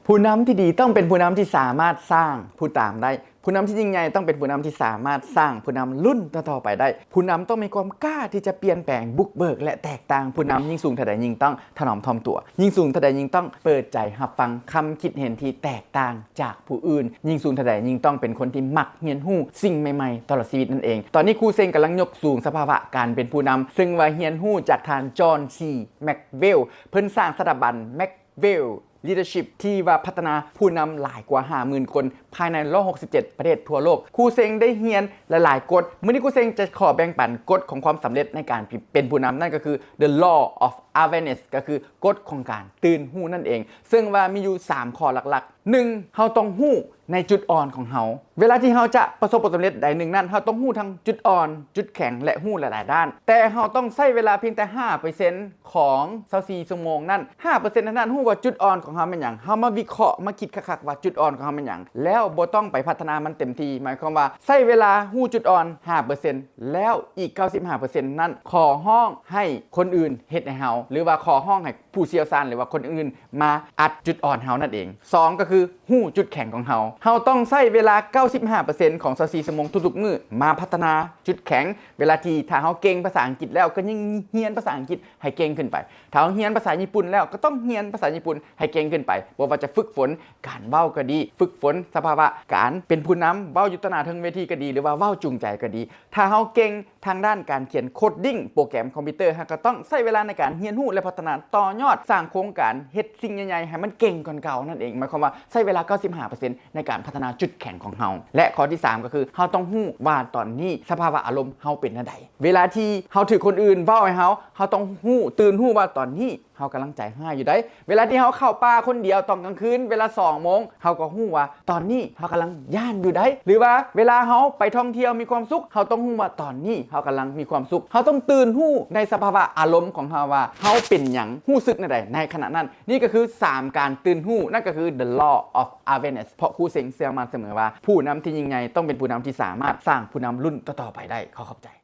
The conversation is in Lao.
ຜູ້ນຳທີ່ດີຕ້ອງເປັນຜູ້ນຳທີ່ສາມາດສ້າງຜູ້ຕາມໄດ້. ຜູ້ນຳທີ່ຍິ່ງໃຫຍ່ຕ້ອງເປັນຜູ້ນຳທີ່ສາມາດສ້າງຜູ້ນຳລຸ້ນຕໍ່ໆໄປໄດ້. ຜູ້ນຳຕ້ອງມີຄວາມກ້າທີ່ຈະປ່ຽນແປງ, ບຸກເບີກ ແລະ ແຕກຕ່າງ. ຜູ້ນຳຍິ່ງສູງເທົ່າໃດ ຍິ່ງຕ້ອງຖະໜອມຖ່ອມຕົວ, ຍິ່ງສູງເທົ່າໃດ ຍິ່ງຕ້ອງເປີດໃຈຮັບຟັງຄຳຄິດເຫັນທີ່ແຕກຕ່າງຈາກຜູ້ອື່ນ, ຍິ່ງສູງເທົ່າໃດ ຍິ່ງຕ້ອງເປັນຄົນທີ່ມັກຮຽນຮູ້ສິ່ງໃໝ່ໆຕະຫຼອດຊີວິດນັ້ນເອງ. ຕອນນີ້ຄູເຊັງກຳລັງຍົກສູງສະພາວະການເປັນຜູ້ນຳ, ເຊິ່ງວ່າຮຽນຮູ້ຈາກທ່ານ John C. Maxwell. ເພິ່ນສ້າງສະຖາບັນ Maxwell Leadership ທີ່ວ່າພັດທະນາຜູ້ນຳຫຼາຍກວ່າຫ້າໝື່ນຄົນ ພາຍໃນຮ້ອຍຫົກສິບເຈັດປະເທດທົ່ວໂລກ. ຄູເຊັງໄດ້ຮຽນຫຼາຍໆກົດ. ມື້ນີ້ຄູເຊັງຈະຂໍແບ່ງປັນກົດຂອງຄວາມສຳເລັດໃນການເປັນຜູ້ນຳ, ນັ້ນກໍຄື The Law of Awareness ກໍຄືກົດຂອງການຕື່ນຮູ້ນັ້ນເອງ, ເຊິ່ງວ່າມີຢູ່ສາມຂໍ້ຫຼັກໆ. ໜຶ່ງ, ເຮົາຕ້ອງຮູ້ໃນຈຸດອ່ອນຂອງເຮົາ. ເວລາທີ່ເຮົາຈະປະສົບຜົນສຳເລັດໃດໜຶ່ງນັ້ນ, ເຮົາຕ້ອງຮູ້ທັງຈຸດອ່ອນ, ຈຸດແຂງ ແລະ ຮູ້ຫຼາຍໆດ້ານ. ແຕ່ເຮົາຕ້ອງໃຊ້ເວລາພຽງແຕ່ຫ້າເປີເຊັນ ຂອງຊາວສີ່ຊົ່ວໂມງນັ້ນ, ຫ້າເປີເຊັນເທົ່ານັ້ນ ຮູ້ວ່າຈຸດອ່ອນຂອງເຮົາແມ່ນຫຍັງ, ເຮົາມາວິເຄາະ ມາຄິດຄັກໆວ່າຈຸດອ່ອນຂອງເຮົາແມ່ນຫຍັງ, ແລ້ວບໍ່ຕ້ອງໄປພັດທະນາມັນເຕັມທີ່. ໝາຍຄວາມວ່າໃຊ້ເວລາຮູ້ຈຸດອ່ອນຫ້າເປີເຊັນ ແລ້ວອີກເກົ້າສິບຫ້າເປີເຊັນນັ້ນ ຂໍຮ້ອງໃຫ້ຄົນອື່ນເຮັດໃຫ້ເຮົາ ຫຼືວ່າຂໍຮ້ອງໃຫ້ຜູ້ຊ່ຽວຊານ ຫຼືວ່າຄົນອື່ນມາອັດຈຸດອ່ອນເຮົານັ້ນເອງ. ສອງ ກໍຄື ຮູ້ຈຸດແຂງຂອງເຮົາ. ເຮົາຕ້ອງໃຊ້ເວລາເກົ້າສິບຫ້າເປີເຊັນຂອງຊາວສີ່ຊົ່ວໂມງທຸກໆມື້ມາພັດທະນາຈຸດແຂງ. ເວລາທີ່ຖ້າເຮົາເກັ່ງພາສາອັງກິດແລ້ວ ກໍຍິ່ງຮຽນພາສາອັງກິດໃຫ້ເກັ່ງຂຶ້ນໄປ. ຖ້າເຮົາຮຽນພາສາຍີ່ປຸ່ນແລ້ວ ກໍຕ້ອງຮຽນພາສາຍີ່ປຸ່ນໃຫ້ເກັ່ງຂຶ້ນໄປ. ບໍ່ວ່າຈະຝຶກຝົນການເວົ້າກໍດີ, ຝຶກຝົນສະພາວະການເປັນຜູ້ນຳ, ເວົ້າຢູ່ຕໍ່ໜ້າເທິງເວທີກໍດີ ຫຼືວ່າເວົ້າຈູງໃຈກໍດີ. ຖ້າເຮົາເກັ່ງ ທາງດ້ານການຂຽນໂຄດດິ້ງໂປຣແກຣມຄອມພິວເຕີ, ເຮົາກໍຕ້ອງໃຊ້ເວລາໃນການຮຽນຮູ້ ແລະ ພັດທະນາຕໍ່ຍອດ, ສ້າງໂຄງການ, ເຮັດສິ່ງໃຫຍ່ໆໃຫ້ມັນເກັ່ງກ່ອນເກົ່ານັ້ນເອງ. ໝາຍຄວາມວ່າໃຊ້ເວລາເກົ້າສິບຫ້າເປີເຊັນໃນການພັດທະນາຈຸດແຂງຂອງເຮົາ. ແລະ ຂໍ້ທີສາມ ກໍຄື ເຮົາຕ້ອງຮູ້ວ່າຕອນນີ້ສະພາວະອາລົມເຮົາເປັນແນວໃດ. ເວລາທີ່ເຮົາຖືກຄົນອື່ນເວົ້າໃຫ້ເຮົາ, ເຮົາຕ້ອງຮູ້, ຕື່ນຮູ້ວ່າຕອນນີ້ ເຮົາກຳລັງໃຈຮ້າຍຢູ່ໃດ໋. ເວລາທີ່ເຮົາເຂົ້າປ່າຄົນດຽວຕອນກາງຄືນເວລາສອງໂມງ, ເຮົາກໍຮູ້ວ່າຕອນນີ້ເຮົາກຳລັງຢ້ານຢູ່ໃດ໋. ຫຼືວ່າເວລາເຮົາໄປທ່ອງທ່ຽວມີຄວາມສຸກ, ເຮົາຕ້ອງຮູ້ວ່າຕອນນີ້ເຮົາກຳລັງມີຄວາມສຸກ. ເຮົາຕ້ອງຕື່ນຮູ້ໃນສະພາວະອາລົມຂອງເຮົາວ່າເຮົາເປັນຫຍັງ, ຮູ້ສຶກແນວໃດໃນຂະນະນັ້ນ. ນີ້ກໍຄືສາມການຕື່ນຮູ້, ນັ້ນກໍຄື The Law of Awareness. ເພາະຄູເຊັງເຊື່ອໝັ້ນສະເໝີວ່າ ຜູ້ນຳທີ່ຍິ່ງໃຫຍ່ຕ້ອງເປັນຜູ້ນຳທີ່ສາມາດສ້າງຜູ້ນຳລຸ້ນຕໍ່ໆໄປໄດ້. ຂໍຂອບໃຈ.